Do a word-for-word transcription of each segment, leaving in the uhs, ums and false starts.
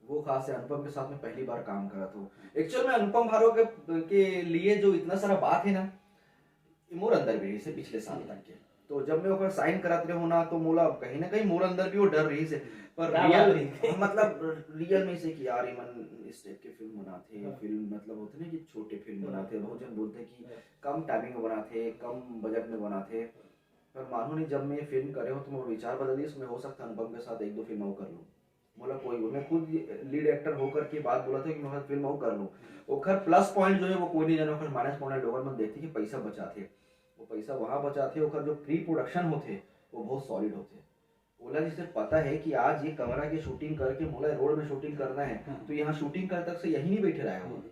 वो खास है, अनुपम के साथ में पहली बार काम करा था। एक्चुअल में अनुपम भारो के, के लिए जो इतना सारा बात है ना, ये मोर अंदर भी से पिछले साल तक के। तो जब मैं ओकर साइन करत रहे हो ना, तो मोला कहीं ना कहीं मोर अंदर भी वो डर रही से। पर क्या रियल बात है? मतलब रियल में से कि यार, ये मन इस टाइप के फिल्म बनाते हैं, हाँ। फिल्म मतलब होते ना कि छोटे फिल्म हाँ। बनाते हैं, बहुत जन बोलते हैं कि हाँ। कम टाइमिंग में बनाते हैं, कम बजट में बनाते हैं। पर मानो नहीं, जब मैं ये फिल्म करे हो तो मैं विचार बदल दिया, इसमें हो सकता है अनुपम के साथ एक दो फिल्म और कर लूँ। मोला कोई, मैं खुद लीड एक्टर होकर के बात बोला था कि मैं फिल्म और कर लूँ। ओकर प्लस पॉइंट जो है वो कोई नहीं जाने, ओकर माइनस पॉइंट लोगन मन देखते कि पैसा बचाते। वो पैसा वहाँ बचाते, ओकर जो प्री प्रोडक्शन होते वो बहुत सॉलिड होते। ओला जैसे पता है कि आज ये कमरा की शूटिंग करके मोला रोड में शूटिंग करना है, हाँ। तो यहाँ शूटिंग कर तक से यहीं नहीं बैठे रहेगा वो। हम्म।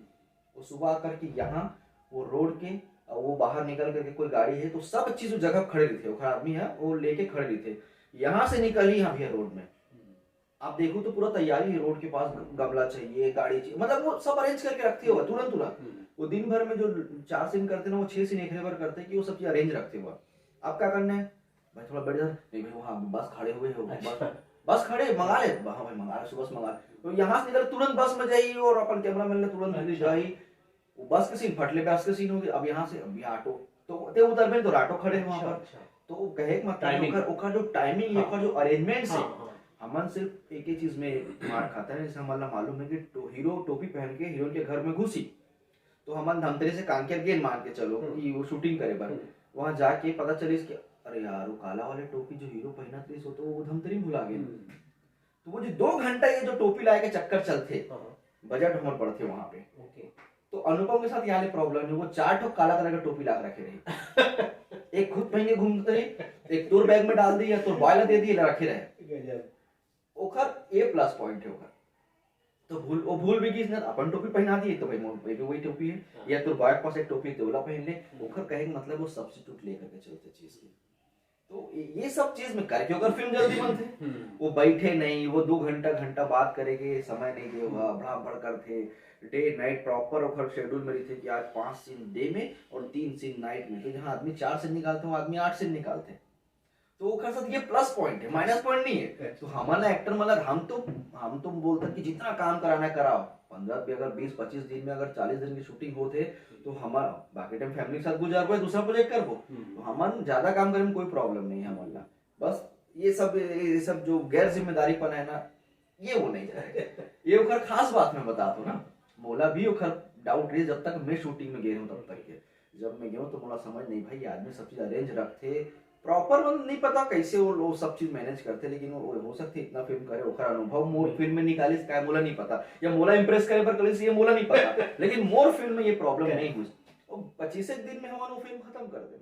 वो सुबह आकर के यहाँ वो रोड के, वो बाहर निकल करके कोई गाड़ी है तो सब चीज उस जगह खड़े रहते, ओकर आदमी है वो लेके खड़े रहते। यहाँ से निकल ही यहाँ भैया रोड में, हम्म। आप देखो तो पूरा तैयारी है रोड के पास, गमला चाहिए, गाड़ी चाहिए, मतलब वो सब अरेंज करके रखते हो तुरंत तुरंत। हम्म। वो दिन भर में जो चार सीन करते ना, वो छह सीन एक बार करते कि वो सब चीज अरेंज रखते हुआ। आप क्या करना है भाई, थोड़ा बैठ जा। नहीं भाई, वहाँ बस खड़े हुए हो, बस अच्छा। बस खड़े, मंगा ले। हाँ भाई, मंगा ले, सुबह से मंगा ले। तो यहाँ से निकल तुरंत बस में जाइए और अपन कैमरा मैन ले तुरंत दिल्ली अच्छा। जाइए। वो बस के सीन, फटले बस के सीन हो गए। अब यहाँ से, अब यहाँ ऑटो, तो ते उतर में तो ऑटो खड़े हैं वहाँ अच्छा, पर। अच्छा। तो वो कहे के मतलब टाइमिंग। ओकर, ओकर जो टाइमिंग, हाँ। ओकर जो अरेंजमेंट है, हाँ, हाँ। हमन सिर्फ एक ही चीज में मार खाता है, जैसे हमन ला मालूम है कि टो, हीरो टोपी पहन के हीरोइन के घर में घुसी, तो हमन धमतरी से कांकेर गेन मान के चलो हम्म। कि वो शूटिंग करे बर हम्म। वहाँ जाके पता चलिस कि अरे यार, वो काला वाले टोपी जो हीरो पहनत रहिस, वो तो वो धमतरी में भुला गए। हम्म। तो वो जो दो घंटा ये जो टोपी लाए के चक्कर चलते, हाँ, हाँ। बजट हमर पड़ते वहाँ पे। ओके। तो अनुपम के साथ यहाँ ले प्रॉब्लम है, वो चार ठो काला कलर का टोपी ला के रखे रहे। एक खुद पहन के घूमते रहे, एक तोर बैग में डाल दी या तोर बॉय ला दे दी, ला रखे रहे। गजब। ओकर ये प्लस पॉइंट है ओकर। तो भूल, वो भूल भी गई इसने अपन टोपी पहना दी, तो भाई मोर पे भी वही टोपी है, हाँ। या तोर बॉय के पास एक टोपी है, तो ओला पहन ले। हम्म। ओकर कहे के मतलब वो सब्स्टिट्यूट लेकर के चलते चीज के। तो ये, ये सब चीज में करके ओकर फिल्म जल्दी बनते। हम्म। वो बैठे नहीं, वो दो घंटा, घंटा बात करे के समय नहीं दे हुआ, हम्म। भड़ाभड़ करते। डे नाइट प्रॉपर ओकर शेड्यूल में रहते कि आज पांच सीन डे में और तीन सीन नाइट में। तो जहाँ आदमी चार सीन निकालते, वो आदमी आठ सीन निकालते। तो ओकर साथ ये प्लस पॉइंट है, माइनस पॉइंट नहीं है। अच्छा। तो हमन ला एक्टर मतलब हम तो, हम तो बोलते कि जितना काम कराना है कराओ, पंद्रह भी, अगर बीस पच्चीस दिन में अगर चालीस दिन की शूटिंग होते, तो हमारा बाकी टाइम फैमिली के साथ गुजारबो, दूसरा प्रोजेक्ट करबो। हम्म। तो हमन ज्यादा काम करे में कोई प्रॉब्लम नहीं है हमन ला। बस ये सब, ये सब जो गैर जिम्मेदारीपन है ना, ये वो नहीं जाएगा। ये ओकर खास बात मैं बता दूं ना, मोला भी ओकर डाउट रही जब तक मैं शूटिंग में गए हूँ तब तक के। जब मैं गए हूँ तो मोला समझ नहीं भाई, ये आदमी सब चीज अरेंज रखते प्रॉपर, मतलब नहीं पता कैसे वो लोग सब चीज मैनेज करते, लेकिन वो हो सकते इतना फिल्म करे, ओकर अनुभव मोर हम्म। फिल्म में निकालिस काय मोला नहीं पता, या मोला इम्प्रेस करे पर कलिस ये मोला नहीं पता, लेकिन मोर फिल्म में ये प्रॉब्लम Correct. नहीं हुई। और पच्चीस एक दिन में हमन वो फिल्म खत्म कर दे।